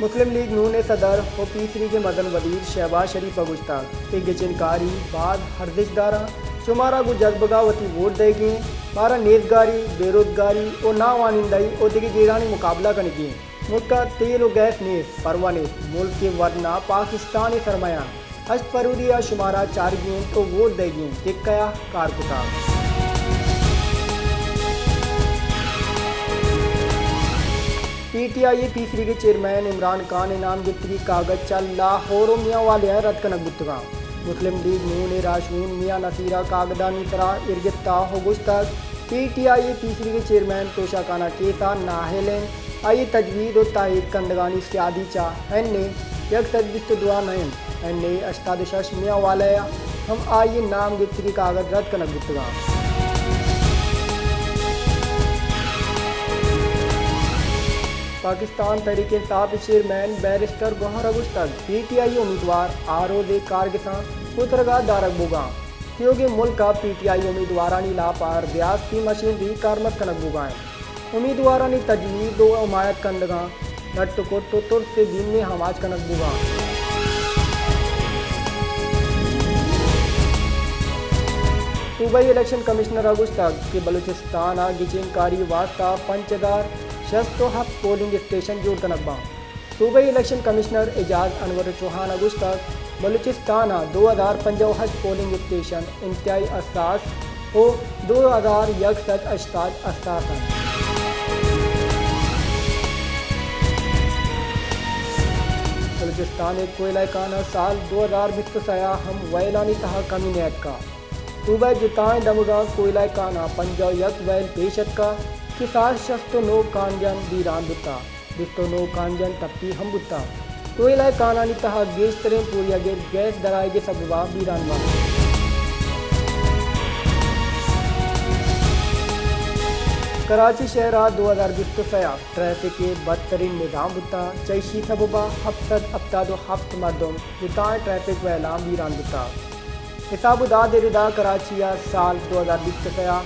مسلم لیگ نون ءِ صدر ءُ پیسریگیں مزن وزیر شہباز شریف ءَ گوشتگ کہ گچین کاری باز ارزشت داراں، شمارا گوں جذبگ ءَ وتی ووٹ دئیگی اِنت، مارا نیزگاری، بے روزگاری ءُ ناوانندہی ءُ دگہ جیڑھانی مقابلہ کنگی اِنت۔ ملک ءَ تیل ءُ گیس نیست، پرواہ نیست، ملک ءِ ورنا پاکستان ءِ سرمایہ اِنت۔ ہشت فروری ءَ شمارا چارگی اِنت ءُ ووٹ دئیگی اِنت، ٹکہ ءَ کار کتگ۔ پی ٹی آئی ءِ پیسریگیں چیئرمین عمران خان ءِ نام گپتگیں کاگد چہ لاہور ءُ میانوالی ءَ رد کنگ بوتگ اَنت۔ مسلم لیگ نون ءِ راہشون میاں نصیر ءَ کاگدانی سرا ایر گپتگ ءُ گوشتگ، پی ٹی آئی ءِ پیسریگیں چیئرمین توشہ خانہ کیس ءَ نااہل اِنت۔ آئی ءِ تجویز ءُ تائید کنندگانی سیادی چہ این اے یک سد بیست ءُ دو ءَ نہ اِنت، این اے ہشتاد ءُ شش میانوالی ءَ ہم آئی ءِ نام گپتگیں کاگد رد کنگ بوتگ اَنت۔ پاکستان تحریک انصاف ءِ چیئرمین بیرسٹر گوہر ءَ گوشتگ، پی ٹی آئی ءِ امیدوار آ روز ءِ کارگساں پترگ ءَ دارگ بوگ ءَ اَنت۔ تیوگیں ملک ءَ پی ٹی آئی ءِ امیدوارانی لاپ ءَ ریاستی مشینری کارمرز کنگ بوگ ءَ اِنت۔ امیدوارانی تجویز ءُ حمایت کنندگاں لٹ ءُ کٹ ءُ ترس ءِ دیمے آماچ کنگ بوگ ءَ اَنت۔ صوبائی الیکشن کمشنر ءَ گوشتگ کہ بلوچستان ءَ گچین کاری ءِ واستہ پنچ ہزار شست ءُ ہپت پولنگ اسٹیشن جوڑ کنگ بنت۔ صوبائی الیکشن کمشنر اعجاز انور چوہان ءَ گوشتگ، بلوچستان ءَ دو ہزار پنجاہ ءُ ہشت پولنگ اسٹیشن انتہائی حساس ءُ دو ہزار یک سد ہشتاد حساس اَنت۔ بلوچستان ءِ کوئلہ کان ءَ سال دو ہزار بیست ءُ سئے ءَ ہم ویلانی تہا کمی نیتکگ۔ صوبہ ءِ جتائیں دمگاں کوئلہ کان ءَ پنجاہ ءُ یک ویل پیش اتکگ کہ سال شست ءُ نو کانجن بیران بوتگ۔ بیست ءُ نو کانجن ٹپی ہم بوتگ۔ کوئلہ کانانی تہا گیشتریں پوریاگر گیس درآیگ ءِ سبب ءَ بیران بنت۔ کراچی شہر ءَ دو ہزار بیست ءُ سئے ءَ ٹریفک ءِ بدترین نظام بوتگ، چہ ایشی سبب ءَ ہپت سد ہپتاد ءُ ہپت مردم جتائیں ٹریفک ویلاں بیران بوتگ۔ حساب ءُ داد ءِ ردا کراچی ءَ سال دو ہزار بیست ءُ سئے ءَ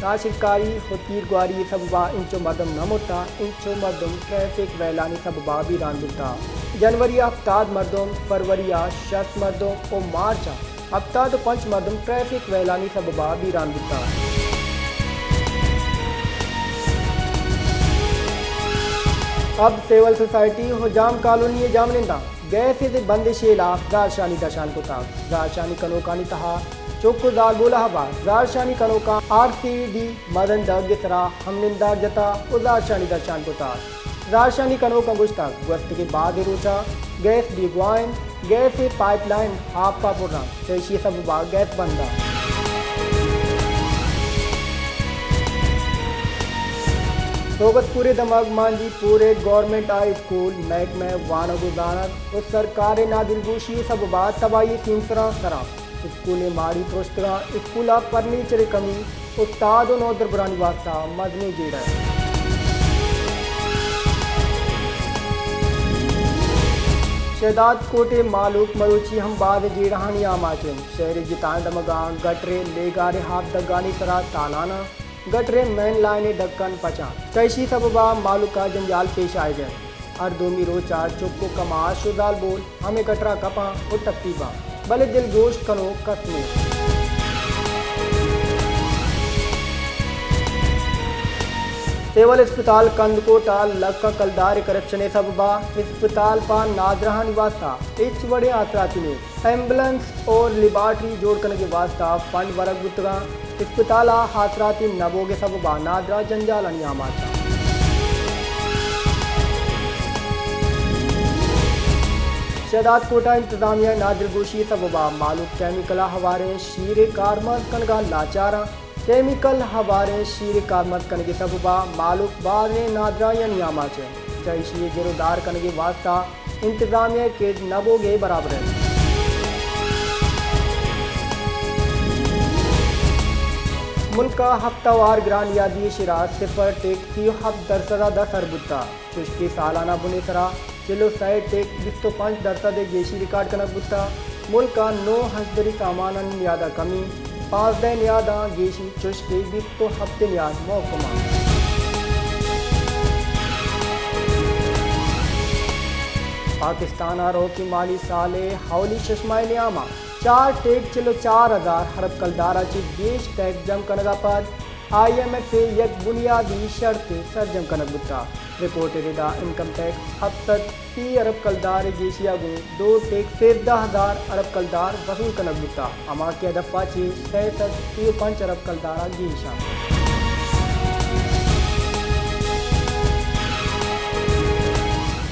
ناشرکاری ءُ تیرگواری ءِ سبب ءَ انچو مردم نہ مرتگ، انچو مردم ٹریفک ویلانی سبب ءَ بیران بوتگ۔ جنوری ءَ ہپتاد مردم، فروری ءَ شست مردم ءُ مارچ ءَ ہپتاد ءُ پنچ مردم ٹریفک ویلانی سبب ءَ بیران بوتگ۔ اب سول سوسائٹی ءُ جام کالونی ءِ جاہمننداں گیس ءِ بندش ءِ ہلاپ زہرشانی درشان کتگ۔ زہرشانی کنوکانی تہا چک ءُ زالبول ءَ ہوار۔ زہرشانی کنوکاں آر سی ڈی مزن ڈگ ءِ سرا ہم نندارگ جتگ ءُ زہرشانی درشان کتگ۔ زہرشانی کنوکاں گوشتگ، گوستگیں بازیں روچ ءَ گیس بیگواہ اِنت، گیس ءِ پائپ لائن آپ ءَ پر اَنت، چہ ایشی ءِ سبب ءَ گیس بند اَنت۔ سوگت پور ءِ دمگ مانجی پور ءِ گورنمنٹ ہائی اسکول، محکمہ وانگ ءُ زانگ ءُ سرکار ءِ نادلگوشی ءِ سبب ءَ تباہی ءِ سیمسراں سر اَنت۔ اسکول ءِ ماڑی پرشتگ اَنت، اسکول ءَ فرنیچر ءِ کمی، استاد ءُ نودربرانی واستہ مزنیں جیڑہ۔ شہداد کوٹ ءِ مہلوک مروچی ہم باز جیڑہانی آماچ اِنت۔ شہر ءِ جتائیں دمگاں گٹر ءِ لیگار ءِ ہاپدگانی سرا تالان اَنت۔ گٹر ءِ مین لائن ءِ ڈھکن پچ اَنت، چہ ایشی سبب ءَ مہلوک ءَ جنجال پیش آیگ ءَ اِنت۔ ہر دومی روچ ءَ چک ءُ کماش ءُ زالبول ہمے گٹر ءَ کپ اَنت ءُ ٹپی بنت، بلے دلگوش کنوک کس نیست۔ سول اسپتال کندکوٹ ءَ لکھاں کلدار ءِ کرپشن ءِ سبب ءَ اسپتال پہ نادراہانی واستہ ہچ وڑیں آسراتی نیست۔ ایمبولینس ءُ لیبارٹری جوڑ کنگ ءِ واستہ فنڈ ورگ بوتگ اَنت۔ اسپتال ءَ آسراتی نہ بوگ ءِ سبب ءَ نادراہ جنجالانی آماچ اَنت۔ شہداد کوٹ ءَ انتظامیہ ءِ نادلگوشی ءِ سبب ءَ مہلوک کیمیکل ءَ ہواریں شیر ءِ کارمرز کنگ ءَ لاچار اَنت۔ کیمیکل ہواریں شیر ءِ کارمرز کنگ ءِ سبب ءَ مہلوک بازیں نادراہیانی آماچ اِنت۔ چہ ایشی ءِ گر ءُ دار کنگ ءِ واستہ انتظامیہ ءِ کِرّ نہ بوگ ءِ برابر اِنت۔ ملک ءَ ہفتہ وار گران نیادی ءِ شرح صفر ٹک سی ءُ ہپت درسد ءَ دہ سر بوتگ۔ چوشکہ سالانہ بن ءِ سرا چل ءُ سئے ٹک بیست ءُ پنچ درسد ءِ گیشی ریکارڈ کنگ بوتگ۔ ملک ءَ نو ہژدری سامانانی نیاد ءَ کمی، پانزدہ نیاداں گیشی، چوشکہ بیست ءُ ہپت نیاد محکم اَنت۔ پاکستان ءَ روکیں مالی سال ءِ اولی شش ماہ ءِ نیام ءَ چار ٹیک چل ءُ چار ہزار ارب کلدار ءَ چہ گیش ٹیکس جم کنگ ءَ پد آئی ایم ایف ءِ یک بنیادی شرطے سرجم کنگ بوتگ۔ رپورٹ ءِ ردا انکم ٹیکس ہپت سد سی ارب کلدار ءِ گیشی ءَ گوں دو ٹیک سیزدہ ہزار ارب کلدار وصول کنگ بوتگ، ہما کہ ہدف ءَ چہ سئے سد سی ءُ پنچ ارب کلدار ءَ گیش اَنت۔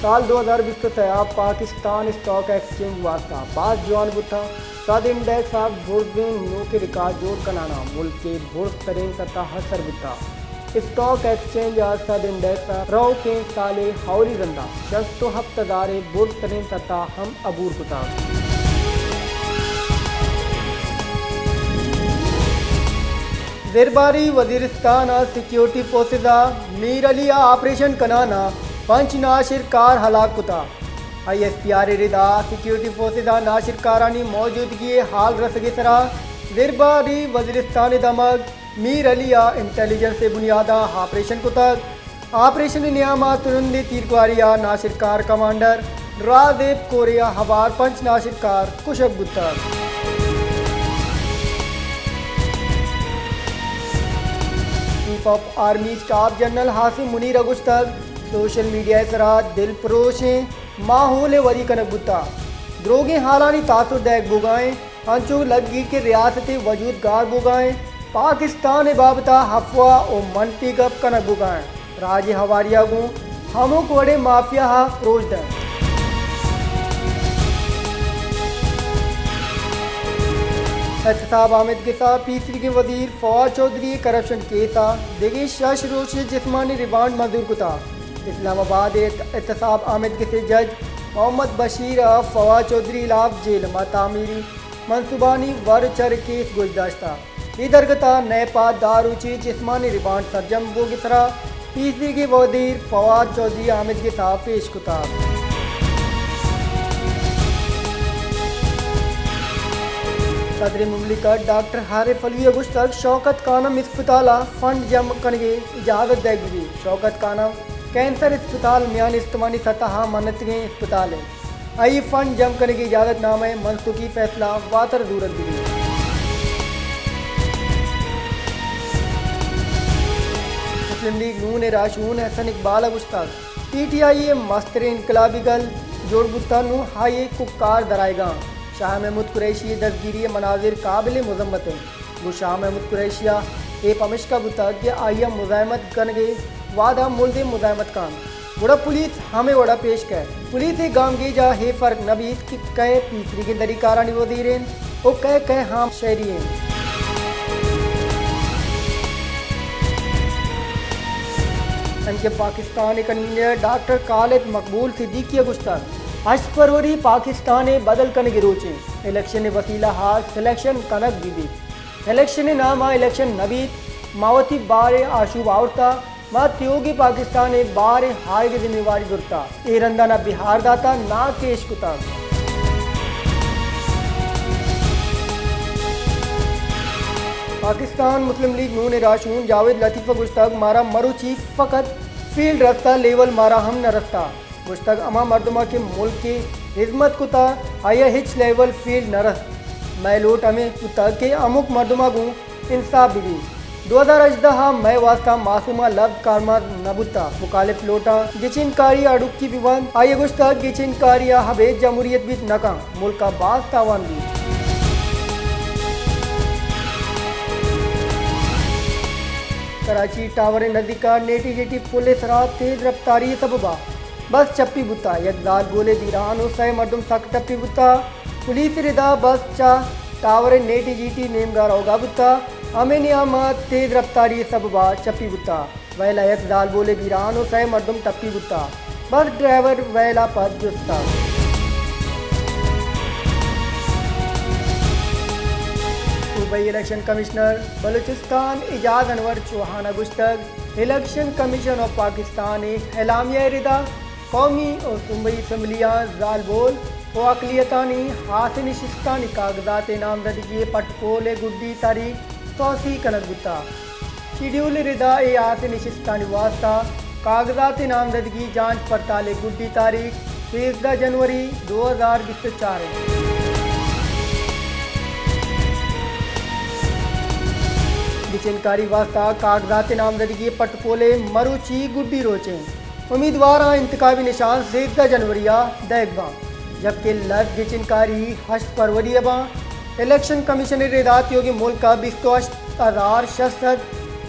سال دو ہزار بیست ءُ سئے ءَ پاکستان اسٹاک ایکسچینج واستہ باز جوان بوتگ۔ سد انڈیکس ءَ برزیں نوکیں ریکارڈ جوڑ کنان ءَ ملک ءِ برز تریں سطح ءَ سر بوتگ۔ اسٹاک ایکسچینج ءَ سد انڈیکس ءَ روکیں سال ءِ اولی رند ءَ شست ءُ ہپت ہزار ءِ برز تریں سطح ءَ ہم عبور کتگ۔ زرباری وزیرستان ءِ سیکیورٹی فورسز ءَ میر علی ءِ آپریشن کنان ءَ پنچ ناشرکار ہلاک کتگ۔ آئی ایس پی آر ءِ ردا سیکیورٹی فورسز ءَ ناشرکارانی موجودگی ءِ ہال رسگ ءِ سرا زرباری وزیرستان ءِ دمگ میر علی ءَ انٹیلیجنس ءِ بنیاد ءَ آپریشن کتگ۔ آپریشن ءِ نیام ءَ ترندیں تیرگواری ءَ ناشرکار کمانڈر رازیب کورے ءَ ہوار پنچ ناشرکار کشگ بوتگ۔ Chief of army staff general Asim Munir ءَ گوشتگ، سوشل میڈیا ءِ سرا دل پروشیں ماحول ءِ ودی کنگ بوتگ۔ دروگیں ہالانی تاثر دئیگ بوگا ایں، انچو لگی کہ ریاست ءِ وجود گار بوگا ایں، پاکستان ءِ بابت ءَ افواہ ءُ منفی گپ کنگ بوگا ایں۔ راج ءِ ہواری ءَ گوں ہمک وڑیں مافیا ءَ پروش دنت۔ احتساب آمدگس ءَ پیسریگیں وزیر فواد چوہدری ءِ کرپشن کیس ءَ دگہ شش روچ ءِ جسمانی ریمانڈ منظور کتگ۔ اسلام آباد ءِ احتساب آمدگس ءِ جج محمد بشیر ءَ فواد چوہدری ءِ ہلاپ جہلم ءَ تعمیری منصوبانی ور چر کیس گوش داشتگ۔ اے درگت ءَ نیپ ءَ دہ روچی جسمانی ریمانڈ سرجم بوگ ءِ سرا پیسریگیں وزیر فواد چوہدری آمدگس ءَ پیش کتگ۔ صدر مملکت ڈاکٹر عارف علوی ءَ گوشتگ، شوکت خانم اسپتال ءَ فنڈ جمع کنگ ءِ اجازت دئیگ بہ بیت۔ شوکت خانم کینسر اسپتال میان استمانی سطح ءَ منتگیں اسپتال انت۔ آئی ءِ فنڈ جم کنگ ءِ اجازت نامہ ءِ منسوخی فیصلہ واتر زورگ بہ بیت۔ مسلم لیگ نون ءِ راہشون احسن اقبال ءَ گوشتگ، پی ٹی آئی ءِ مستریں انقلابی گل جوڑ بوتگ، نوں آئی ءِ کوکار درآیگاں۔ شاہ محمود قریشی ءِ دزگیری ءِ مناظر قابل مذمت انت۔ گوں شاہ محمود قریشی ءَ اے پمشکا بوتگ کہ آئی ءَ مزاحمت کنگ ءِ وہد ءَ ملزم مزاحمت کنت، گڑا پولیس ہمے وڑ ءَ پیش کئیت۔ پولیس ءِ گامگیج ءَ اے فرق نہ بیت کہ کئے پیسریگیں دری کارانی وزیر انت ءُ کئے کئے عام شہری انت۔ ایم کیو ایم پاکستان ءِ کنوینر ڈاکٹر خالد مقبول صدیقی ءَ گوشتگ، ہشت فروری پاکستان ءِ بدل کنگ ءِ روچ انت، الیکشن ءِ وسیلہ ءَ سلیکشن کنگ بہ بیت۔ الیکشن ءِ نام ءَ الیکشن نہ بیت، ما وتی بار ءِ آشوب آورتہ، ما تیوگیں پاکستان ءِ بار ءِ ہارگ ءِ ذمہ واری زرتہ۔ اے رند ءَ نہ بہار داتہ، نہ کیش کتگ۔ پاکستان مسلم لیگ نون ءِ راہشون جاوید لطیف ءَ گوشتگ، مارا مروچی فقط فیلڈ رستہ، لیول مارا ہم نہ رستہ۔ گوشتگ، ہما مردماں کہ ملک ءِ ہزمت کتہ، آئی ءَ ہچ لیول فیلڈ نہ رست۔ مئے لوٹ ہمے بوتگ کہ ہمک مردماں گوں انصاف بہ بیت۔ دو ہزار ہژدہ ءَ مئے واستہ معصوماں لبز کارمرز نہ بوتہ۔ مخالف لوٹاں گچین کاری ءَ اڑکی بہ بنت۔ آئی ءَ گوشتگ، گچین کاری ءَ ابید جمہوریت بیت نہ کنت، ملک ءَ باز تاوان بیت۔ کراچی ٹاور ءِ نزیک ءَ نیٹی جیٹی پل ءِ سرا تیز رفتاری ءِ سبب ءَ بس چپی بوتہ، یک زالبولے بیران ءُ سئے مردم سک ٹپی بوتہ۔ پولیس ءِ ردا بس چہ ٹاور ءِ نیٹی جیٹی نیمگا روگا بوتہ، ہمے نیام ءَ تیز رفتاری ءِ سبب ءَ چپی بوتہ۔ ویل ءَ یک زالبولے بیران ءُ سئے مردم ٹپی بوتہ۔ بس ڈرائیور ویل ءَ پد جستگ۔ صوبائی الیکشن کمشنر بلوچستان اعجاز انور چوہان ءَ گوشتگ، الیکشن کمیشن آف پاکستان ءِ اعلامیہ ءِ ردا قومی ءُ صوبائی اسمبلیاں زالبول ءُ اقلیتانی ہاسیں نشستانی کاغذات ءِ نامزدگی ءِ پٹ پول ءِ گڈی تاریخ توسیع کنگ بوتگ۔ شیڈیول ءِ ردا اے ہاسیں نشستانی واستہ کاغذات ءِ نامزدگی جانچ پڑتال ءِ گڈی تاریخ سیزدہ جنوری دو ہزار بیست و چار انت۔ گچین کاری واسطہ کاغذات نامزدگی پٹ پول ءِ مروچی گڈی روچ انت۔ امیدواراں انتخابی نشان سیزدہ جنوری ءَ دئیگ باں، جبکہ لس گچین کاری ہشت فروری ءَ باں۔ الیکشن کمیشن ءِ ردا تیوگیں ملک ءَ بیست و ہشت ہزار شش سد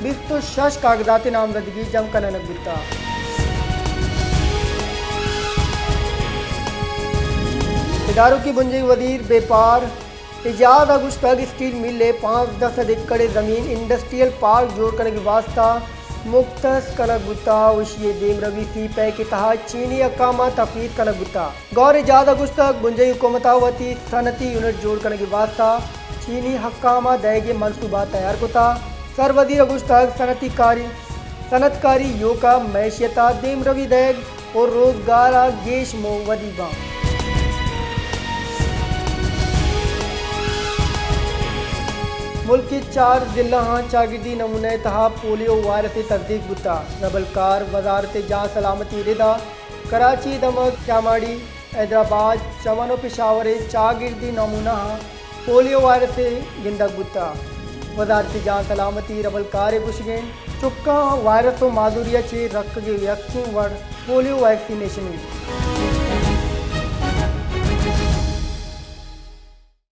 بیست و شش کاغذات نامزدگی جم کنگ بوتگ۔ ادارکی بنجاہی وزیر بیپار اعجاز ءَ گوشتگ، اسٹیل مل ءِ پانزدہ سد ایکڑ ءِ زمین انڈسٹریل پارک جوڑ کنگ ءِ واستہ مختص کنگ بوتگ ءُ ایشی ءِ دیمروی سی پیک ءِ تہا چینی حکام ءَ تفویض کنگ بوتگ۔ گور اعجاز ءَ گوشتگ، بنجاہی حکومت ءَ وتی صنعتی یونٹ جوڑ کنگ ءِ واستہ چینی حکام ءَ دئیگ ءِ منصوبہ تیار کتگ۔ سر وزیر ءَ گوشتگ، صنعتی کاری، صنعت کاری ایوک ءَ معیشت ءَ دیمروی دئیگ ءُ روزگار ءَ گیش موہ ودی باں۔ ملک ءِ چار ضلع آں چاگردی نمونہ ءِ تہا پولیو وائرس ءِ تصدیق بوتگ۔ ربلکار وزارت جان سلامتی ءِ ردا کراچی، دمگ، کیاماڑی، حیدرآباد، چمن ءُ پشاور ءِ چاگردی نمونہ آں پولیو وائرس ءِ گندگ بوتگ۔ وزارت جان سلامتی ءِ ربلکار ءِ گوشگ انت، چکاں وائرس ءُ معذوری ءَ چہ رکگ ءِ یکیں وڑ پولیو ویکسینیشن انت۔